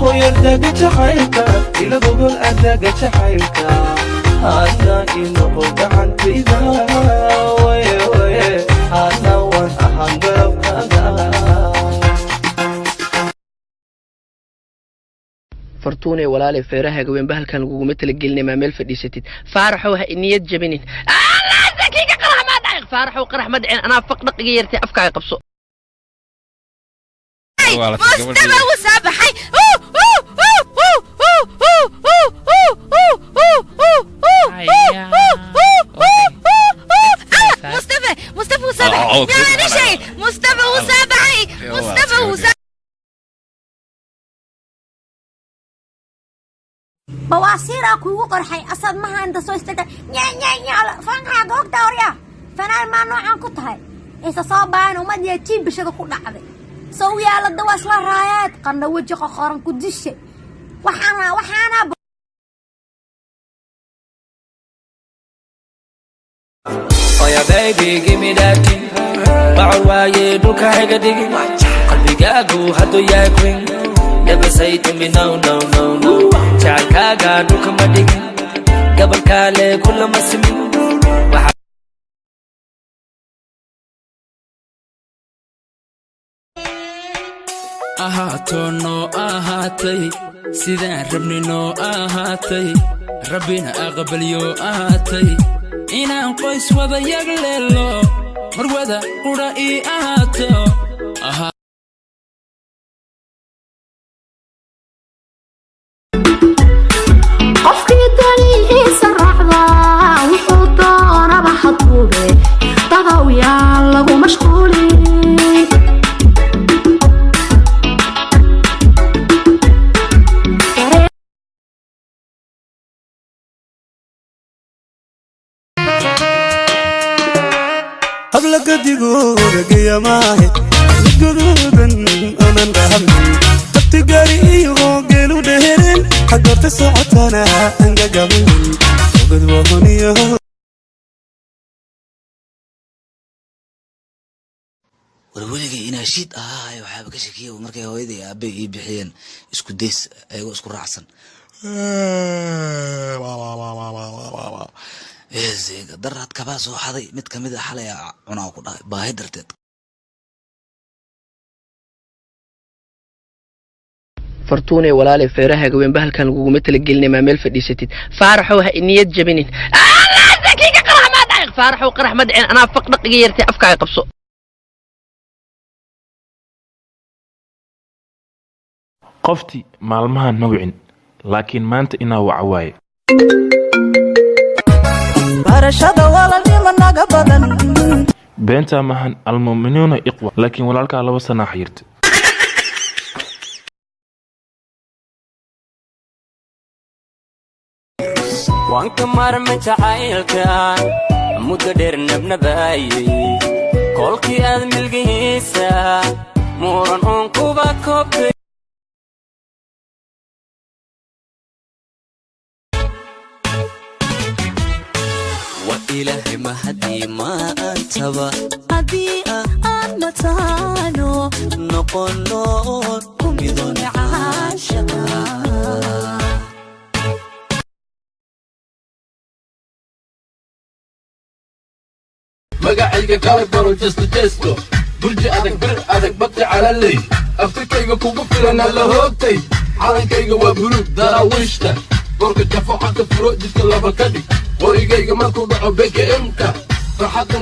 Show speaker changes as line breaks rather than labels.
Hoyardaga jacaylka ila gogol adaga jacaylka hadna inoqo gacantayda waye waye hadna waan ahaan garabkaaga.
Fartuune walaale, feerahaaga weyn bahalkan laguguma talagelinay. Maa meel fadhiisatid? Faaraxow, ha niyad jabinin. Allah zakiga, qarax ma dhacin. Faaraxow, qarax ma dhicin. Anaa faq dhaqiga yartay, afkaaga qabso.
Mustafa wuu soo baxay. Mustafa, Mustafa wuu soo baxay. Yaa ina sheegay, Mustafa wuu soo baxay. Mustafa wuu soo
Bawaasiiraa kuugu qarxay asad maha inta soo istaga nya nya nya fankaaga hogta horya fanaan maa noocan ku tahay isa soo baahan ummad yaa jiibishada ku dhacday sow yaala dawa isla raayaad qandha weji qoqoran ku dishe waxaana
Oh yeah, baby, give me that thing. Bacol waaye dhulka hayga dhigin. Qalbigaagu hadduu yahay queen. Never say to me no, no, no, no. Jacaylkaaga dhulka ma dhigin. Gabalkaale kulama simin. Waxa
Ahaato noo ahaatay sidaan rabni noo ahaatay, Rabbina aqbalyo ahaatay inaan qoys wada yagleelo, marwada qudha ii ahaato.
Qofkii danihiisa raacdaa wuxuu doonaba haduube dadow yaan lagu mashquulin.
Habla gadigooda geya maahe, mid guduudan onan qahabnin, dabtigaari iyagoo geelu dheeren hagoorta socotana angagabinin ogad wahoniyo.
War weligay inaa shiid ahaahay waxaaba ka shakiya markay hooyaday aabbe ii bixiyeen isku days ayagoo isku raacsan. Daraad kabaa soo xaday, mid kamid a xalay cunaa ku dhahay baahi darteed.
Fartuune walaale, feerahaaga weyn bahalkan laguguma talagelinay. Maa meel fadhiisatid? Faaraxow, ha niyad jabinin. Allah zakiga, qarax ma dhacin. Faaraxow, qarax ma dhicin. Anaa faq dhaqiga yartay, afkaaga qabso.
Qofti maalmahan ma wicin, laakiin maanta inaa waca waaye.
Barashada walaalnimo naga badan.
Beentaa maahan, almu'minuuna iqwa, laakiin walaalkaa 2 sanaa xayirta.
Waan ka maarmay jacaylka muddo dheer nabnabaayey, kolkii aad milgihiisa muran uun kuba koobtay.
Wa Ilaahay mahadii maantaba
haddii aan mataano
noqono ku midoon
caashaqa.
Magacayga kala baro, jesto jesto burji adag, bir adag, bati calaley, Afrikayga kugu filan alla hoogtay. Calankayga waa buluug Daraawiishta, borka jafo, xagga furo, jidka laba ka dhig, qorigayga markuu dhaco BKM-ka farxadda.